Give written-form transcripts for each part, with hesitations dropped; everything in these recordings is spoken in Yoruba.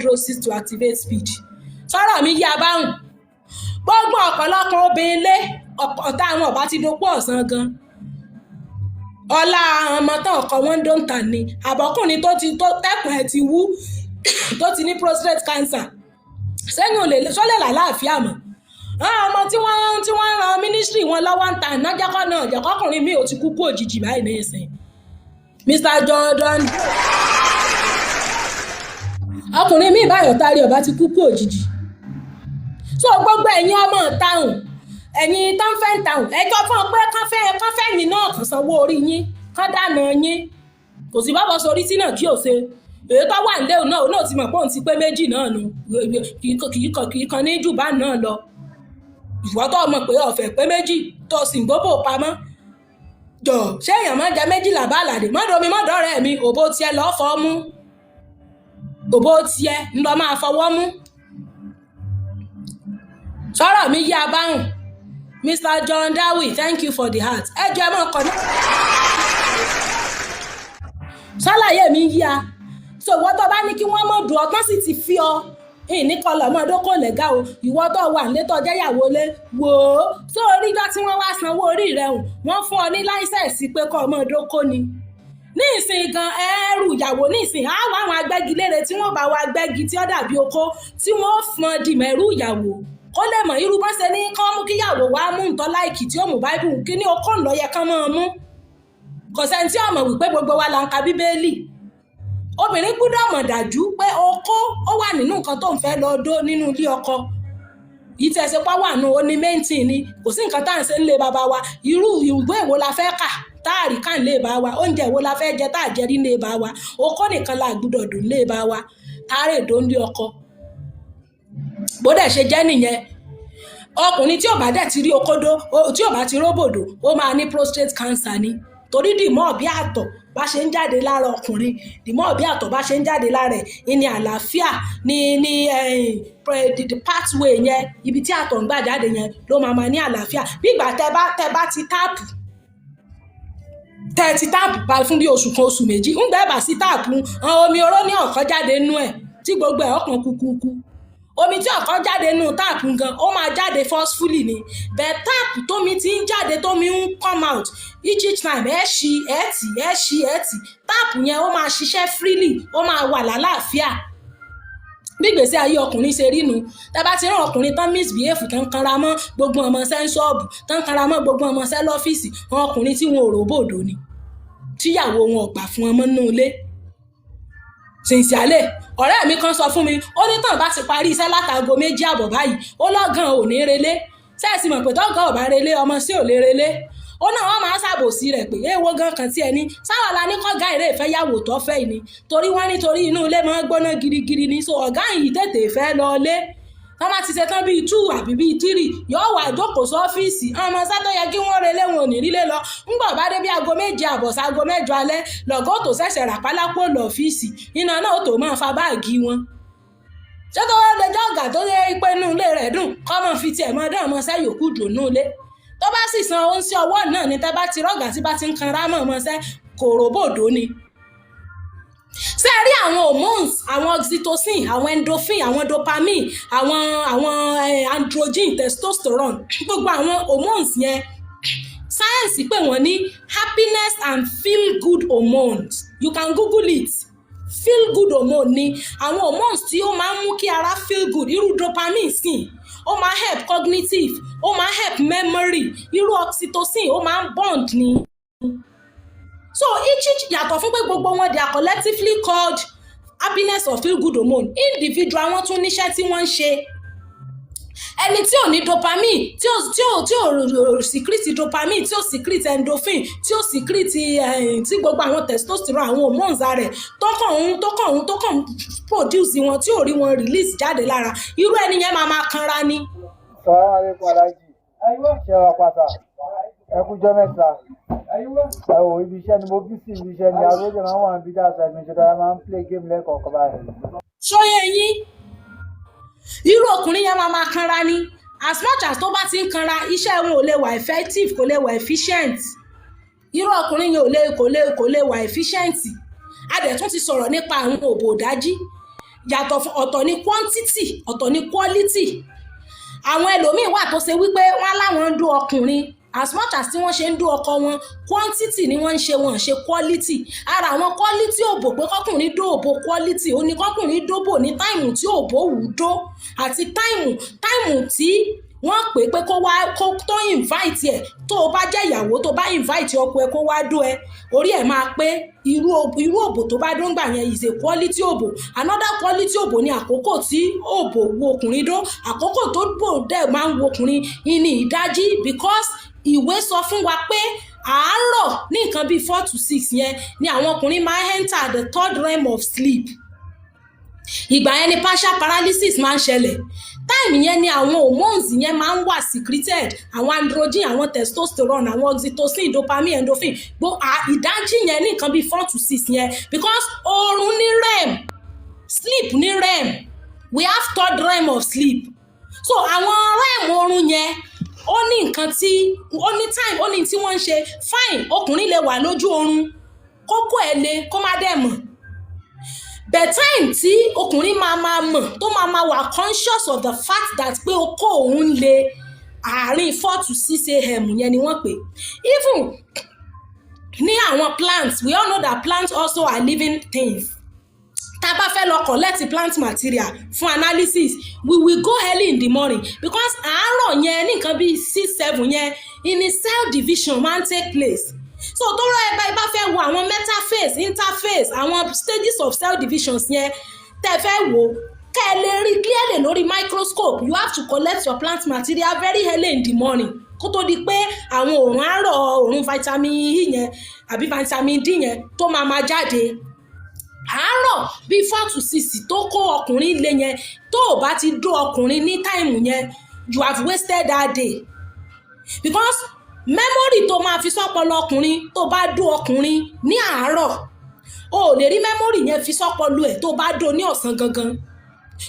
roses to activate speed. Sọ̀rọ̀ mi yí abáhùn. Gbogbo ọ̀pọ̀lọpọ̀ obìnrin lé ọ̀tá àwọn ọba ti dopó ọ̀sán gan. Ọlá ọmọ tán ọkọ wọn ń dóńtà ni, àbọ̀kùnrin tó ti tó tẹ̀kùn ẹ̀ ti wú, tó ti ní prostate cancer sẹ́yìn, ò lè sọ́lẹ̀ làlàáfíà mọ́. Àwọn ọmọ tí wọ́n ran ministry wọn lọ́wọ́ ń ta ìnájẹ́kọ́ náà jẹ́kọ́kùnrin mi ò ti kú kú òjijì báyìí ní ìsìn. Mr Jordan, ọkùnrin mi báyọ̀ tari ọba ti kú kú òjijì. So gbogbo ẹ̀yin ọmọ táwọn, ẹ̀yin tán fẹ́ ń tàwọn, ẹjọ́ fún ọ pé kánfẹ́ yín náà, kàn sanwó orí yín, kán dáná yín. Kò sí bábọ̀ sórí tí náà kí ò ṣe èyí tó wà nílé náà, òun náà ti mọ̀ pé òun ti pé méjì náà nu, kì í kan ní jù bá náà lọ. Ìwọ tó mọ̀ pé ọ̀fẹ́ pé méjì tó sì ń gbóbò pamọ́ jọ, ṣé èèyàn máa ń jẹ méjìlá bá àlàdé mọ́dọ̀ mi mọ́dọ̀ rẹ̀ mi? Òbó tiẹ̀ lọ́ọ́ fọ́ mú, òbó tiẹ̀ ńlọ máa fọwọ́ mú. Sọ̀rọ̀ mi yí abáhùn. Mr John Dawi, thank you for the heart. Ẹ jọ, ẹ mọ̀ kọ́ ní. Sálàyé mi yí a. So ìwọ tó bá ní kí wọ́n mọ̀ dùn ọtán sì ti fi ọ ìní kọlọ̀ mọ́ dókò lẹ́gà o. Ìwọ tó wà nílé tó jẹ́yàwó lé, wò ó tó oríjọ́ tí wọ́n wá sanwó orí rẹ̀ hùn, wọ́n fún ọ ní license pé kọ́ ọmọ dókò ni. Ní ìsìn gan, ẹrù ìyàwó ní ìsìn á wá àwọn agbẹ́gilére tí wọ́n bá wa gbẹ́gi tí ó dàbí oko tí wọ́n fọn dìmẹ̀rú ìyàwó, kó lè mọ̀ irú bọ́n ṣe ní kán mú kíyàwó wá mú nǹkan láìkì tí ó mú báíbù kí ní okó ńlọ yẹ kán máa mú. Kò sẹ́ni tí ó mọ̀ wípé gbogbo wa là ń ka Bíbélì. Obìnrin gbúdọ̀ mọ̀ dájú pé okó ó wà nínú nǹkan tó ń fẹ́ lọ dó nínú ilé ọkọ. Ìtẹ̀sípá wà nù ó ní mẹ́ǹtì ni. Kò sí nǹkan tá à ń ṣe nílé bàbá wa. Irú ìwé èwo la fẹ́ kà tá a rí kà nílé bá wa? Oúnjẹ èwo la fẹ́ jẹ tá a jẹ rí nílé bá wa? Okó nìkan la gbúdọ̀ dùn nílé bá wa, tá a rè dó nílé ọkọ. Bó dẹ̀ ṣe jẹ́ nìyẹn. Ọkùnrin tí ò bá dẹ̀ ti rí okódó, tí ò bá ti róbòdò, ó máa ní prostate cancer ni, torí dìmọ́ bí àtọ̀ bá ṣe ń jáde lára ọkùnrin, dìmọ́ bí àtọ̀ bá ṣe ń jáde lára ẹ̀ ní àlàáfíà ní the pathway yẹn, ibi tí àtọ̀ ń gbà jáde yẹn ló máa ma ní àlàáfíà. Bí ìgbà tẹ bá ti tap, tẹ ti tap bá fún bí oṣù kan, oṣù 2, ń gbẹ́ bá sí tap, omi oró ní ọ̀kan jáde nínú ẹ̀ tí gbogbo ẹ̀ ọkàn kúkúkú. Omi tí ọ̀kan jáde nínú tap gan, ó máa jáde forcefully ni. Bẹ́ẹ̀ tap tómi ti ń jáde, tómi ń come out each time, ẹ̀ ṣí ẹ̀ tì, ẹ̀ ṣí ẹ̀ tì, tap yẹn ó máa ṣiṣẹ́ freely, ó máa wà lálàáfíà. Bí ìgbésí ayé ọkùnrin ṣe rí nu. Tẹ́ bá ti rán ọkùnrin tán misbehave, tán kanra mọ́ gbogbo ọmọ ṣẹ́ ń ṣọ́ọ̀bù, tán kanra mọ́ gbogbo ọmọ ṣẹ́ lọ́fíìsì, àwọn ọkùnrin tí wọn ò róbòdò ni, tíyàwó wọn ò gbà fún ọmọ nínú ilé. Sincerely, ọ̀rẹ́ mi kan sọ fún mi, ó ní tàn bá ti parí iṣẹ́ látago 2:30 báyìí, ó lọ́gàn ò ní relé. Sẹ́ẹ̀sì mọ̀ pé tọ́gàn ò bá relé, ọmọ sí ò lè relé. Ó náà wọ́n máa ṣàbòsí rẹ̀ pé èèwọ̀ gan kan tí ẹ ní sáwà la ní kọ́gá ìrè ìfẹ́ yàwó tó fẹ́ ni, torí wọ́n nítorí inú ilé máa ń gbóná girigiri ni. So ọ̀gá yìí tètè fẹ́ lọ lé. Tọ́ bá ti ṣe tán bíi 2 àbí bíi 3, yóò wá jókòó sọ́fíìsì. Ọmọ sátọ́ yẹ kí wọ́n relé, wọn ò ní rílé lọ. Ńgbọ̀ bá dé bí aago 7:30 sáago 8 alẹ́, lọ́gọ́ tó ṣẹ̀ṣẹ̀ rà pálápò lọ́fíìsì, iná náà tó máa fa báàgì wọn. Ṣé tó lè jẹ́ ọ̀gá tó yẹ pé inú ilé rẹ̀ dùn, kọ́ mọ́ fi tiẹ̀ mọ́ dán ọmọ sẹ́ yòókù dùn nínú ilé? Tó bá sì san ohun sí ọwọ́ náà ni. Tẹ́ bá ti rọ́gà tí bá ti ń kanra mọ́ ọmọ sẹ́, kò róbòdó ni. Ṣé ẹ rí àwọn hormones, àwọn oxytocin, àwọn endorphin, àwọn dopamine, àwọn androgen, testosterone, gbogbo àwọn hormones yẹn, sáyẹ́ǹsì pè wọ́n ní happiness and feel good hormones. You can google it. Feel good hormone ni àwọn hormones tí ó máa ń mú kí ara feel good. Irú dopamine sìn, ó máa help cognitive, ó máa help memory. Irú oxytocin, ó máa ń bond ni. So each, yàtọ̀ fún pé gbogbo wọn, they are collectively called happiness or feel good hormone, individual wọn tún níṣẹ́ tí wọ́n ń ṣe. Ẹni tí ò ní dopamine, tí ò secrete dopamine, tí ò secrete endorphin, tí ò secrete tí gbogbo àwọn testosterone, àwọn hormones rẹ̀ tó kàn ń produce wọn, tí ò rí wọn release jáde lára, irú ẹni yẹn máa máa kanra ni. Salaam alaikum, Alhaji. Ṣé wàá pàtà? Ẹ kújọ́ mẹ́ta. Ẹ wò, ibi iṣẹ́ ni mo bí sí, ibi iṣẹ́ ni arójọ máa ń wà níbi dáa mi ṣe dára, máa ń play game lẹ́ẹ̀kọ̀ọ̀kan báyìí. Ṣóyè yín, irú ọkùnrin yẹn máa máa kanra ni. As much as tó bá ti ń kanra, iṣẹ́ wọn ò lè wà effective, kò lè wà efficient. Irú ọkùnrin yẹn ò lè kò lè kò lè wà efficient. A dẹ̀ tún ti sọ̀rọ̀ nípa àwọn òbò dájí. Yàtọ̀ fún, ọ̀tọ̀ ní quantity, ọ̀tọ̀ ní quality. Àwọn ẹlòmíín wà tó ṣe wípé wọ́n láwọn ń dó ọkùnrin. As much as tí wọ́n ṣe ń dó ọkọ wọn, quantity ni wọ́n ń ṣe, wọ́n ṣe quality. Ara àwọn quality òbò pé kọkùnrin dó òbò quality, ó ní kọkùnrin dóbò ní time tí òbò wù ú dó àti time tí wọ́n pè pé kó wá, kó tó invite ẹ̀. Tó o bá jẹ́ ìyàwó, tó bá invite ọkọ ẹ kó wá dó ẹ, orí ẹ̀ máa pé. Irú òbò tó bá dó ń gbà yẹn is a quality òbò. Another quality òbò ni àkókò tí òbò wu ọkùnrin dó. Àkókò tó bò dẹ̀ máa ń wo ọkùnrin ní ìdájí, because ìwé sọ fún wa pé àárọ̀ ní nǹkan bíi 4 to 6 yẹn ni àwọn ọkùnrin máa ń enter the third realm of sleep. Ìgbà yẹn ni partial paralysis máa ń ṣẹlẹ̀. Time yẹn ni àwọn hormones yẹn máa ń wà secreted, àwọn androgen, àwọn testosterone, àwọn oxytocin, dopamine, endorphin. Gbo ìdájí yẹn ní nǹkan bíi 4 to 6 yẹn, because oorun ní REM sleep, ní REM, we have third REM of sleep. So àwọn REM oorun yẹn, ó ní nǹkan tí ó ní time, ó ní tí wọ́n ń ṣe. Fine, ọkùnrin lè wà lójú oorun, kókó ẹ̀ le, kó má dẹ̀ mọ̀. But time tí ọkùnrin máa mọ̀, tó máa wà conscious of the fact that pé okó òun le, àárín 4 to 6 a.m. yẹn ni wọ́n pè. Even ní àwọn plants, we all know that plants also are living things. Tá a bá fẹ́ lọ collect plant material fún analysis, we will go early in the morning, because àárọ̀ yẹn ní nǹkan bíi 6, 7 yẹn in cell division máa ń take place. So tó rọ ẹ bá fẹ́ wo àwọn metaphase, interphase, àwọn stages of cell divisions yẹn tẹ́ fẹ́ wò, kẹ́ ẹ lè rí clearly lórí microscope, you have to collect your plant material very early in the morning, kó tó di pé àwọn òòrùn àárọ̀, òòrùn vitamin E yẹn àbí vitamin D yẹn tó máa jáde. Àárọ̀ bíi 4 to 6 tó kó ọkùnrin lé yẹn, tó o bá ti dó ọkùnrin ní time yẹn, you have wasted that day, because memory tó máa fi sọ́pọlọ ọkùnrin tó bá dó ọkùnrin ní àárọ̀, o ò lè rí memory yẹn fi sọ́pọlọ ẹ̀ tó bá dó ní ọ̀sán gangan.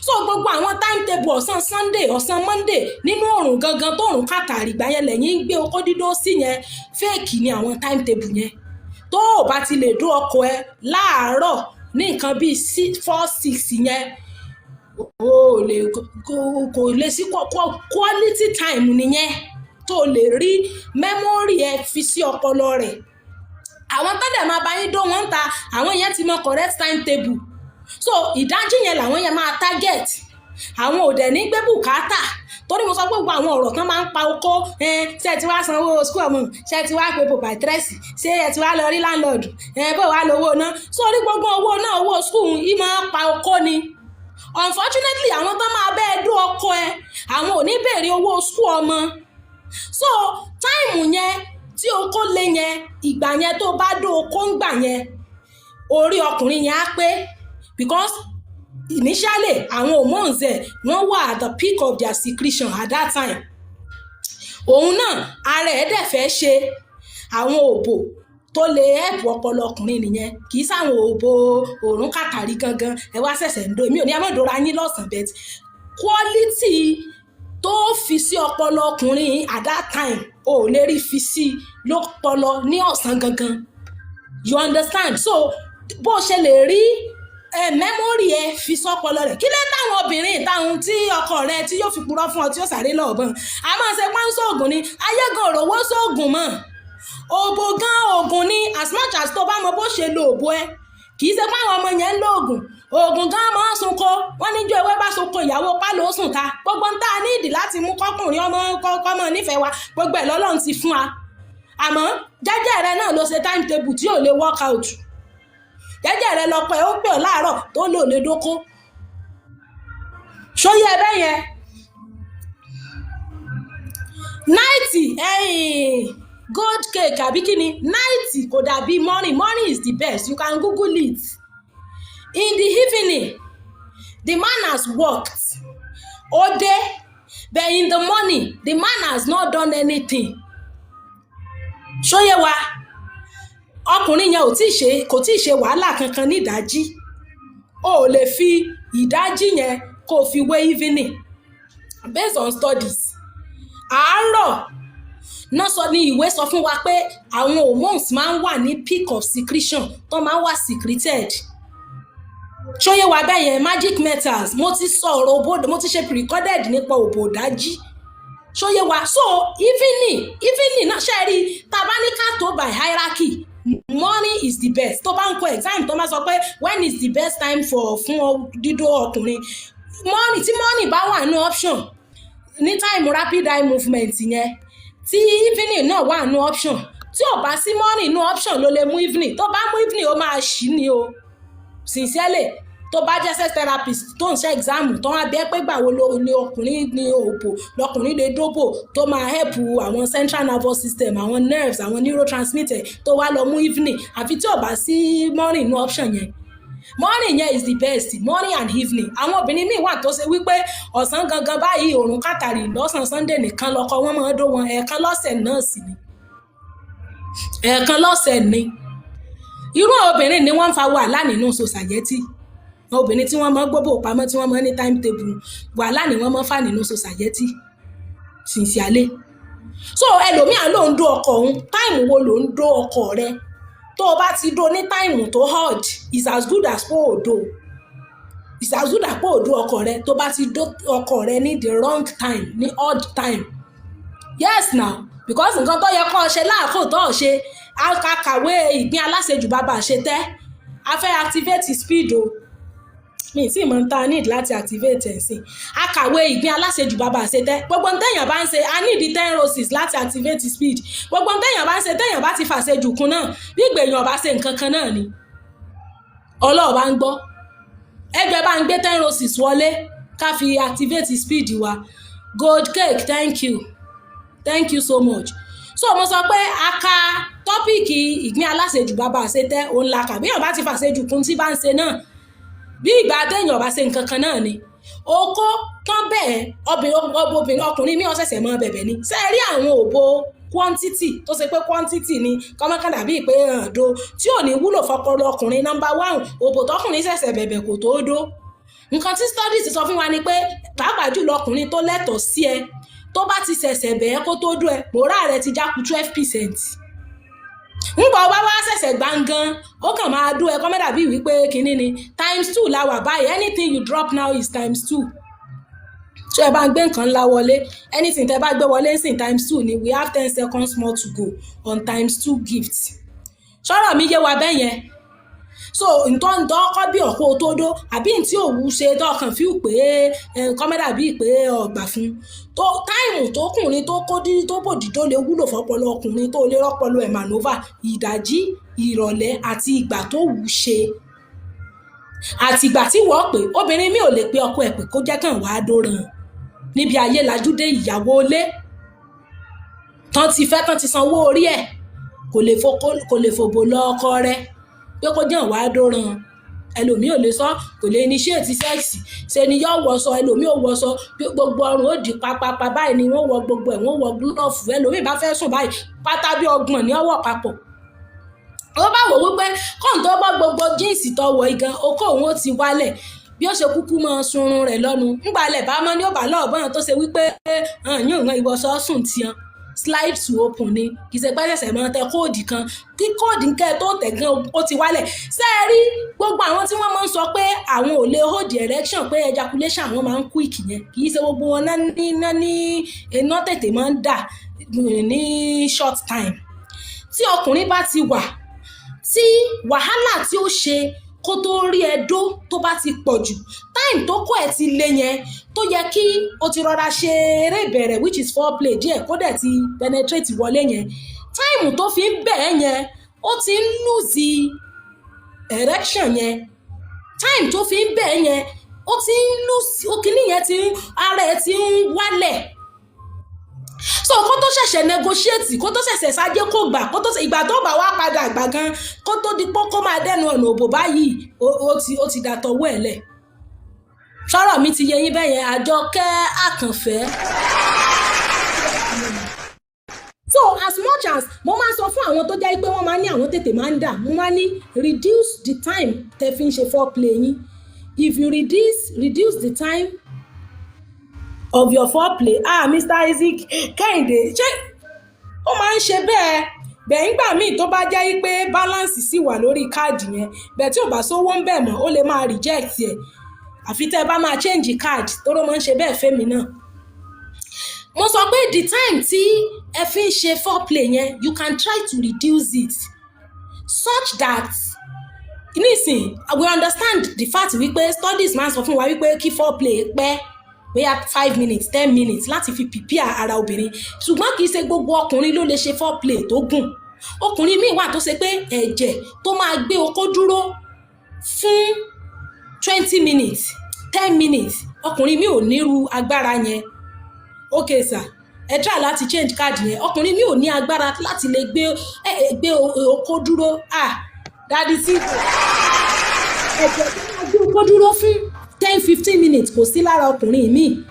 So gbogbo àwọn timetable ọ̀sán Sunday, ọ̀sán Monday, nínú òrùn gangan tó òrùn kàtàrí ìgbà yẹn lẹ́yìn ń gbé okó dídó sí yẹn, fake ni àwọn timetable yẹn. Tó o bá ti lè dó ọkọ ẹ láàárọ̀ ní nǹkan bíi 4, 6 yẹn, o lè kò lè sí quality time nìyẹn tó lè rí memory ẹ fi sí ọpọlọ rẹ̀. Àwọn tó dẹ̀ máa bá yín dó wọn ń ta, àwọn yẹn ti mọ correct timetable. So ìdájí yẹn làwọn yẹn máa target. Àwọn ò dẹ̀ ní gbé bùkátà, torí mo sọ pé gbogbo àwọn ọ̀rọ̀ kan máa ń pa okó. Ṣé ẹ ti wá sanwó school ọmọ? Ṣé ẹ ti wá pé proprietress? Ṣé ẹ ti wá lọ rí landlord? Bó wàá lówó ná sórí gbogbo owó náà, owó school yìí máa ń pa okó ni. Unfortunately, àwọn tó máa bẹ́ẹ̀ dó ọkọ ẹ, àwọn ò ní béèrè owó school ọmọ. So time yẹn tí okó lé yẹn, ìgbà yẹn tó bá dó okó ń gbà yẹn, orí ọkùnrin yẹn á pé, because initially àwọn hormones ẹ̀ wọ́n wà at the peak of their secretion at that time. Òun náà, ara ẹ̀ dẹ̀ fẹ́ ṣe àwọn òbò tó lè help ọpọlọ ọkùnrin nìyẹn. Kì í sáwọn òbò òórùn kàtàrí gangan ẹ wá ṣẹ̀ṣẹ̀ ń do. Èmi ò ní ẹ má dóra yín lọ́sàn-án, but quality tó fi sí ọpọlọ ọkùnrin at that time, ò lè rí fi sí lọ́pọlọ ní ọ̀sán gangan. You understand? So bó ṣe lè rí ẹ memory ẹ fi sọ́pọlọ rẹ̀, kí ló táwọn obìnrin táwọn tí ọkọ rẹ tí yóò fi purọ́ fún ọ, tí yóò sáré lọ́ọ̀bọ̀n a máa ṣe pánsó ògùn ni. Ayé gan òrówó sóògùn mọ́, òbò gan ògùn ni. As much as tó bá mọ bó ṣe lo òbò ẹ, kì í ṣe pé àwọn ọmọ yẹn ń lo oògùn. Oògùn gan máa ń sunko. Wọ́n níjọ́ ewé bá sunko, ìyàwó pálọ̀ ó sùn ta. Gbogbo ń tá a ní ìdí láti mú kọkùnrin ọmọ kọ́mọ nífẹ̀ẹ́ wa, gbogbo ẹ̀ lọ́lọ́run ti fún wa. Àmọ́ jẹ́jẹ́ rẹ náà ló ṣe timetable tí ò lè work out. Jẹ́jẹ́ rẹ lọ́pọ̀ ẹ̀ ó pè ọ́ láàárọ̀ tó lò lè dóko ṣóyè ẹ bẹ́ẹ̀ yẹn. Night ẹ̀yìn gold cake àbí kí ni night kò dàbí morning. Morning is the best. You can google it. In the evening, the man has worked, ó dé, but in the morning, the man has not done anything. Ṣóyè wa? Ọkùnrin yẹn ò tí ì ṣe, kò tí ì ṣe wàhálà kankan ní ìdájí. O ò lè fi ìdájí yẹn kó o fi wé evening. Based on studies, àárọ̀ náà sọ ní ìwé sọ fún wa pé àwọn hormones máa ń wà ní peak of secretion, tó máa ń wà secreted. Ṣó yé wa bẹ́ẹ̀ yẹn? Magic Metals, mo ti sọ ọ̀rọ̀ òbò, mo ti ṣe pre-recorded nípa òbò dájí. Ṣó yé wa? So evening náà ṣe rí, tá a bá ní ká tó by hierarchy, morning is the best. Tó bá ń kọ exam, tó máa sọ pé when is the best time for fún dídó ọkùnrin, morning. Tí morning bá wà ní option ní time rapid eye movement yẹn, tí evening náà wà ní option, tí ò bá sí morning ní option, ló lè mú evening. Tó bá mú evening, ó máa ṣí ni o. Sincerely, tó bá jẹ́ sex therapist tó ń ṣe exam, tó wá bí ẹ pé gbà wo ló ní ọkùnrin ní òbò lọkùnrin lè dóbò tó máa help àwọn central nervous system, àwọn nerves, àwọn neurotransmitter, tó wá lọ mú evening, àfi tí ò bá sí morning ní option yẹn. Morning yẹn is the best, morning and evening. Àwọn obìnrin míì wà tó ṣe wípé ọ̀sán gangan báyìí, òrùn kàtàrí lọ́sàn Sunday nìkan lọ́kọ wọn máa ń dó wọn, ẹ̀ẹ̀kan lọ́sẹ̀ náà sì ni, ẹ̀ẹ̀kan lọ́sẹ̀ ni. Irú àwọn obìnrin ni wọ́n ń fa wàhálà nínú society. Obìnrin tí wọ́n máa ń gbóbò pamọ́, tí wọ́n máa ń ní time table, wàhálà ni wọ́n máa ń fà nínú society, sincerely. So ẹlòmíà ló ń dó ọkọ òun. Time wo ló ń dó ọkọ rẹ? Tó o bá ti dó ní time tó hot, is as good as pé ò dó, is as good as pé ò dó ọkọ rẹ. Tó bá ti dó ọkọ rẹ ní the wrong time, ní odd time, yes now, because nǹkan tó yẹ kó o ṣe láàkó tó o ṣe, akàwé ìgbín aláṣejù bàbá ṣe tẹ́. A fẹ́ activate speed o, mi tí mo ń ta need láti activate ẹ̀ sí. Akàwé ìgbín aláṣejù bàbá ṣe tẹ́. Gbogbo ń tẹ̀yàn bá ń ṣe, a need 10 roses láti activate speed. Gbogbo ń tẹ̀yàn bá ń ṣe, tẹ̀yàn bá ti fàṣejù kún náà, bí ìgbèyàn bá ṣe nǹkan kan náà ni. Ọlọ́ọ̀ bá ń gbọ́. Ẹgbẹ́ bá ń gbé 10 roses wọlé ká fi activate speed wa. Gold cake, thank you, thank you so much. So mo sọ pé a ka topic ìgbín aláṣejù bàbá ṣe tẹ́, òun la kà. Bí èèyàn bá ti fàṣejù kún tí bá ń ṣe náà, bí ìgbà téèyàn bá ṣe nǹkan kan náà ni. Okó tán bẹ́ẹ̀, obìnrin ọkùnrin mi ọ̀sẹ̀sẹ̀ mọ́ bẹ̀bẹ̀ ni. Ṣé ẹ rí àwọn òbò quantity tó ṣe pé quantity ni, kọ́mọ́kàndà bíi pé hàn do tí ò ní wúlò fọpọlọ ọkùnrin? Number one, òbò tọkùnrin ṣẹ̀ṣẹ̀ bẹ̀bẹ̀ kò tó dó. Nǹkan tí studies sọ fún wa ni pé, pàápàá jùlọ ọkùnrin tó lẹ́tọ̀ọ́ sí ẹ, tó bá ti ṣẹ̀ṣẹ̀ bẹ̀ẹ́ kó tó dó ẹ, morale rẹ ti já ku 12%. Ńgbà wá wá ṣẹ̀ṣẹ̀ gbàngàn, ó kàn máa dó ẹ kọ́mẹ́dà bíi wípé kinní ni. Times two la wà báyìí. Anything you drop now is times two. Tí ẹ bá ń gbé nǹkan ńlá wọlé, anything tẹ bá gbé wọlé ń sìn, times two ni. We have 10 seconds more to go on times two gift. Sọ̀rọ̀ mi yé wa bẹ́ẹ̀ yẹn? So ntọ́ ntọ́ kọ́ bí ọ̀kọ́ tó dó, àbí ntí òwú ṣe tọkàn fíù pé kọ́mẹ́dà bíi pé ọgbà fún tó time tó kùnrin tó kó dí tó bòdì tó lè wúlò fọpọlọ ọkùnrin, tó lè rọpọlọ ẹ̀ maneuver, ìdájí, ìrọ̀lẹ́ àti ìgbà tó wù ṣe àti ìgbà tí wọ́n pè. Obìnrin mi ò lè pe ọkọ ẹ̀ pé kó jẹ́ kàn wàá dóran níbi ayé lajúdé. Ìyàwó ilé tán ti fẹ́, tán ti sanwó orí ẹ̀, kò lè fòbò lọ ọkọ rẹ̀ pé kó jẹ́ wàá dóran. Ẹlòmíì ò lè sọ, kò lè initiate sex. Ṣe ni yóò wọṣọ, ẹlòmíì ò wọṣọ, gbogbo ọrùn ó di pápápá báyìí ni wọ́n wọ gbogbo ẹ̀, wọ́n wọ glove. Ẹlòmíì bá fẹ́ sùn báyìí, pátá bí 30 ní ọwọ́ papọ̀. Ó bá wò wípé kóun tó bọ́ gbogbo jeans tó wọ̀ igan, okó òun ó ti wálẹ̀, bí ó ṣe kúkú máa sunrun rẹ̀ lọ́nu. Ńgbàlẹ̀ bá mọ́ ní ó bá lọ́ọ̀bọ̀n tó ṣe wípé yóò ràn ìwọṣọ sùn tiẹ̀, slide to open ni. Kì í ṣe pé ṣẹ̀ṣẹ̀ máa tẹ code kan, kí code nkẹ́ tó tẹ̀ gan, ó ti wálẹ̀. Ṣé ẹ rí gbogbo àwọn tí wọ́n máa ń sọ pé àwọn ò lè hold erection, pé ejaculation àwọn máa ń quick yẹn, kì í ṣe gbogbo wọn náà ní iná tètè máa ń dà ní short time. Tí ọkùnrin bá ti wà, tí wàhálà tí ó ṣe kó tó rí ẹdó tó bá ti pọ̀ jù, time tó kọ́ ẹ̀ ti le yẹn, tó yẹ kí o ti rọra ṣe eré ìbẹ̀rẹ̀, which is foreplay díẹ̀, kó dẹ̀ ti penetrate wọlé yẹn, time tó fi ń bẹ̀ ẹ́ yẹn, ó ti ń lose erection yẹn. Time tó fi ń bẹ̀ ẹ́ yẹn, ó ti ń lose ó, kíní yẹn ti ń, ara ẹ̀ ti ń wálẹ̀. So kó tó ṣẹ̀ṣẹ̀ negotiate, kó tó ṣẹ̀ṣẹ̀ ṣáájé, kó gbà, kó tó ìgbà tó bá wá padà gbà gan, kó tó di pé kó máa dẹnu ọ̀nà òbò báyìí, ó ti dà tọwọ́ ẹ̀ lẹ̀. Sọ̀rọ̀ mi ti yé yín bẹ́ẹ̀ yẹn? Àjọkẹ́ Àkànfẹ́. So as much as mo máa ń sọ fún àwọn tó jẹ́ pé wọ́n máa ń ní àwọn tètè máa ń dà, mo máa ń ní reduce the time tẹ́ fi ń ṣe foreplay yín. If you reduce the time of your foreplay. Ah, Mr. Isaac Kẹ́hìndé, ṣé ó máa ń ṣe bẹ́ẹ̀? Bẹ́ẹ̀ ńgbà míì tó bá jẹ́ pé balance sì wà lórí káàdì yẹn bẹ́ẹ̀, tí ò bá sówó ń bẹ̀ mọ́, ó lè máa reject ẹ̀, àfi tẹ́ ẹ bá máa change card tó ló máa ń ṣe bẹ́ẹ̀ fẹ́mi náà. Mo sọ pé the time tí ẹ fi ń ṣe foreplay yẹn, you can try to reduce it such that nísìn we understand the fact wípé studies máa ń sọ fún wa wípé kí foreplay pẹ́, bóyá 5 minutes, 10 minutes, láti fi prepare ara obìnrin. Ṣùgbọ́n kì í ṣe gbogbo ọkùnrin ló lè ṣe foreplay tó gùn. Ọkùnrin míì wà tó ṣe pé ẹ̀jẹ̀ tó máa gbé okó dúró fún 20 minutes, 10 minutes, ọkùnrin míì ò nírú agbára yẹn. Okay sir, ẹ try láti change card yẹn. Ọkùnrin míì ò ní agbára láti lè gbé okó dúró. Ah, Daddy sí, ẹ̀jẹ̀ tó máa gbé okó dúró fún 10, 15 minutes kò sí lára ọkùnrin míì.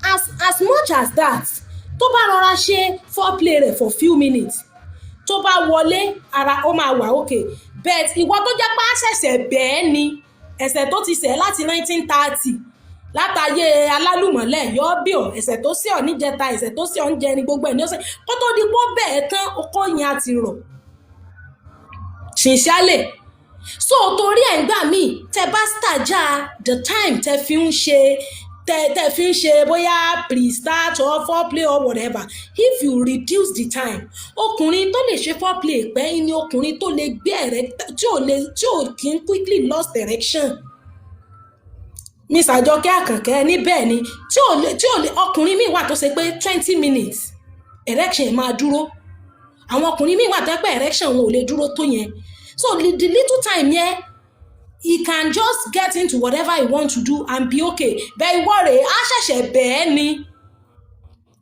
As much as that, tó bá rọra ṣe foreplay rẹ̀ for few minutes, tó bá wọlé, ara ó máa wà okay. But ìwọ tó jẹ́ pé á ṣẹ̀ṣẹ̀ bẹ́ẹ̀ ni, ẹ̀ṣẹ̀ tó ti ṣẹ̀ láti 1930, látàyè alálùmọ́lẹ̀ yọ bí ọ, ẹ̀ṣẹ̀ tó sí ọ níjẹta, ẹ̀ṣẹ̀ tó sí ọ ń jẹrin, gbogbo ẹ̀ ní ọ̀sẹ̀ kó tó di pọ́ bẹ́ẹ̀ tán, okó yẹn á ti rọ̀ sincerely. So torí ẹ̀ ń gbà míì, tẹ bá stagger the time tẹ fi ń ṣe, tẹ fi ń ṣe, bóyá pre-start or foreplay or whatever, if you reduce the time, ọkùnrin tó lè ṣe foreplay pẹ́ ni ọkùnrin tó lè gbé ẹ̀rẹ́ tí ò lè tí ò kí ń quickly lost erection. Miss Àjọkẹ́ Àkànkẹ́ ní bẹ́ẹ̀ ni, tí ò lè ọkùnrin míì wà tó ṣe pé 20 minutes erection máa dúró. Àwọn ọkùnrin míì wà tó pé erection wọn ò lè dúró tó yẹn. So the little time yẹn, he can just get into whatever he want to do and be okay. Bẹ́ẹ̀ ìwọ rèé, á ṣẹ̀ṣẹ̀ bẹ́ẹ̀ ni,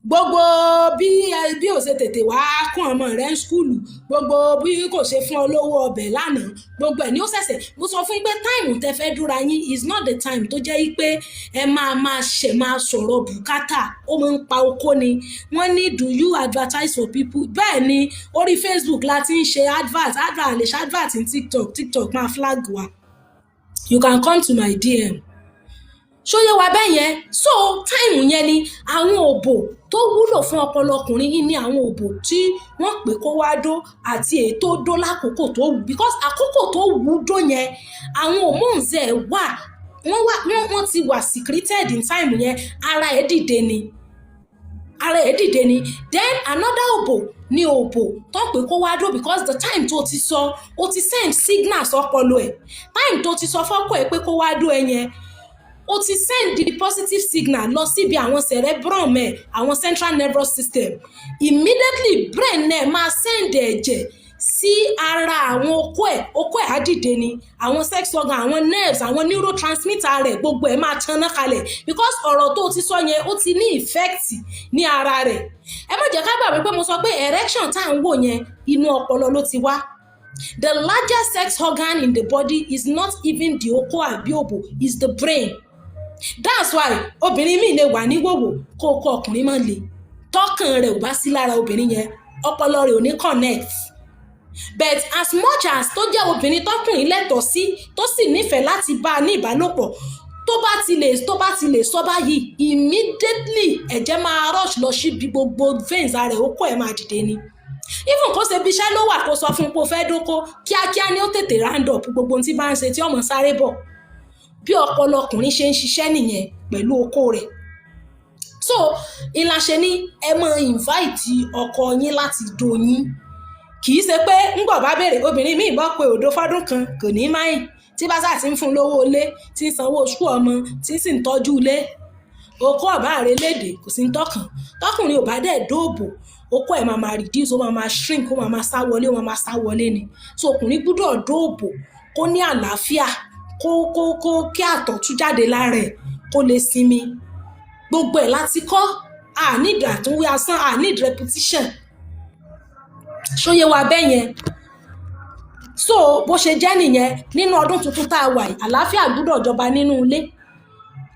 gbogbo bí ò ṣe tètè wá kún ọmọ rẹ ní school, gbogbo bí kò ṣe fún ọ lówó ọbẹ̀ lánàá, gbogbo ẹ̀ ní ó ṣẹ̀ṣẹ̀. Mo sọ fún yín pé time tẹ fẹ́ dúra yín is not the time tó jẹ́ pé ẹ máa máa ṣẹ̀ máa sọ̀rọ̀ bùkátà. Ó máa ń pa okó ni. Wọ́n ní, "Do you advertise for people?" Bẹ́ẹ̀ ni, orí Facebook la ti ń ṣe advert. Advert lè ṣe advert ní TikTok, TikTok máa flag wa. You can come to my DM. Ṣóyé wa bẹ́ẹ̀ yẹn? So time yẹn ni àwọn òbò tó wúlò fún ọpọlọ ọkùnrin yìí ní àwọn òbò tí wọ́n pè kó wá dó àti èyí tó dó lákòókò tó wù, because àkókò tó wù dó yẹn, àwọn hormones ẹ̀ wà, wọ́n wà, wọ́n ti wà secreted in time yẹn. Ara ẹ̀ dìde ni, ara ẹ̀ dìde ni. Then another òbò ni òbò tó pè kó wá dó, because the time tó ti sọ, o ti send signal sọpọlọ ẹ̀. Time tó ti sọ fọ́kọ ẹ̀ pé kó wá dó ẹ yẹn, o ti send the positive signal lọ síbi àwọn cerebrum ẹ̀, àwọn central nervous system. Immediately, brain ẹ̀ máa send ẹ̀jẹ̀ sí ara àwọn okó ẹ̀, okó ẹ̀ á dìde ni. Àwọn sex organ, àwọn nerves, àwọn neurotransmitter rẹ̀, gbogbo ẹ̀ máa tanná kalẹ̀, because ọ̀rọ̀ tó ti sọ yẹn, ó ti ní effect ní ara rẹ̀. Ẹ má jẹ́ ká gbàgbé pé mo sọ pé erection tá à ń wò yẹn, inú ọpọlọ ló ti wá. The largest sex organ in the body is not even the okó àbí òbò, is the brain. That's why obìnrin míì lè wà níwòwò kó kó ọkùnrin máa le, tọkàn rẹ̀ ò bá sí lára obìnrin yẹn, ọpọlọ rẹ̀ ò ní connect. But as much as tó jẹ́ obìnrin tọkùnrin lẹ́tọ̀ọ́ sí, tó sì nífẹ̀ẹ́ láti bá a ní ìbálòpọ̀, tó bá ti lè sọ báyìí, immediately ẹ̀jẹ̀ máa rush lọ síbi gbogbo veins ara ẹ̀, okó ẹ̀ máa dìde ni. Even kó ṣe bí iṣẹ́ ló wà, kó sọ fún un pé ó fẹ́ dóko, kíákíá ni ó tètè round up gbogbo ohun tí bá ń ṣe tí ọmọ sáré bọ̀. Bí ọpọlọ ọkùnrin ṣe ń ṣiṣẹ́ nìyẹn pẹ̀lú okó rẹ̀. So ìlàṣẹ ní ẹ máa invite ọkọ yín láti do yín. Kì í ṣe pé ńgbọ̀ bá béèrè. Obìnrin míì bọ́ pé òdo fọ́dún kan, kò ní máyìn, tí bá sáà ti ń fún lówó ilé, tí ń sanwó school ọmọ, tí sì ń tọ́jú ilé, okó ọ̀bá rẹ̀ léde, kò sí ń tọkàn. Tọkùnrin ò bá dẹ̀ dóòbò, okó ẹ̀ máa máa reduce, ó máa máa shrink, ó máa máa sá wọlé, ó máa máa sá wọlé ni. So ọkùnrin gbúdọ̀ dóòbò kó ní àlàáfíà, kó kí àtọ̀ tú jáde lára ẹ̀, kó lè sinmi. Gbogbo ẹ̀ láti kọ́, a need àtúnwí asán, a need repetition. Ṣóyé wa bẹ́ẹ̀ yẹn? So bó ṣe jẹ́ nìyẹn. Nínú ọdún tuntun tá a wà yìí, àlàáfíà gbúdọ̀ jọba nínú ilé.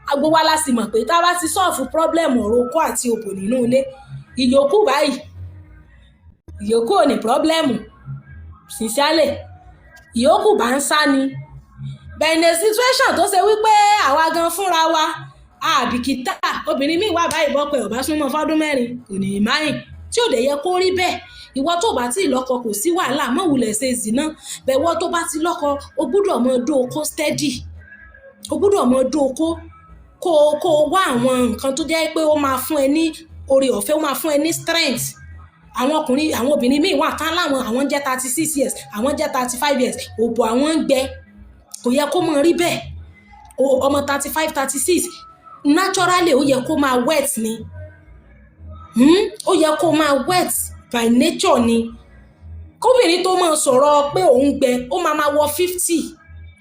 Gbogbo wa la sì mọ̀ pé tá a bá ti solve problem ọ̀rọ̀ okó àti òbò nínú ilé, ìyókù báyìí, ìyókù ò ní problem. Sincerely, ìyókù bá ń sá ni. But in a situation tó ṣe wípé àwa gan fúnra wa àbìkítà, obìnrin míì wà báyìí, bọ́ pé ò bá súnmọ́ fọ́dún 4, kò ní í máyìn. Tí ò dẹ̀ yẹ kó rí bẹ́ẹ̀. Ìwọ tó bá tí ì lọ́kọ, kò sí wàhálà, mọ́ wulẹ̀ ṣe zìnà bẹ́ẹ̀. Ìwọ tó bá ti lọ́kọ, o gbúdọ̀ mọ dó okó steady, o gbúdọ̀ mọ dó okó, kó o wá àwọn nǹkan tó jẹ́ pé ó máa fún ẹ ní oore ọ̀fẹ́, ó máa fún ẹ ní strength. Àwọn ọkùnrin, àwọn obìnrin míì wà tán láwọn, àwọn jẹ́ 36 years, àwọn jẹ́ 35 years, òbò àwọn ń gbẹ. Kò yẹ kó mọ rí bẹ́ẹ̀. Ọmọ 35, 36, naturally ó yẹ kó máa wet ni. Ó yẹ kó máa wet by nature ni. Kóbìnrin tó máa sọ̀rọ̀ pé òun gbẹ, ó máa máa wọ 50,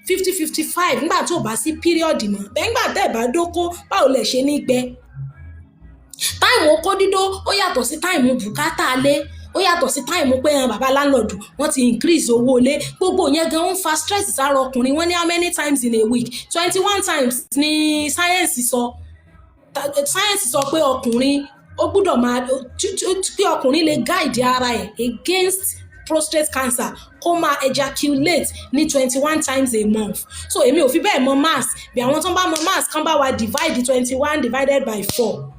50, 55, nígbà tí ò bá sí period mọ́ bẹ́ẹ̀. Nígbà tẹ́ ẹ̀ bá dóko, báwo lẹ̀ ṣe ní gbẹ? Time okó dídó, ó yàtọ̀ sí time bùkátà lé, ó yàtọ̀ sí time pé hàn bàbá landlord wọ́n ti increase owó ilé. Gbogbo yẹn gan ń fa stress sára ọkùnrin. Wọ́n ní how many times in a week? 21 times ní science sọ. Science sọ pé ọkùnrin ó gbúdọ̀ máa, kí ọkùnrin lè guide ara ẹ̀ against prostate cancer, kó máa ejaculate ní 21 times a month. So èmi ò fi bẹ́ẹ̀ mọ maths bí. Àwọn tó ń bá mọ maths kan bá wa divide 21 divided by 4.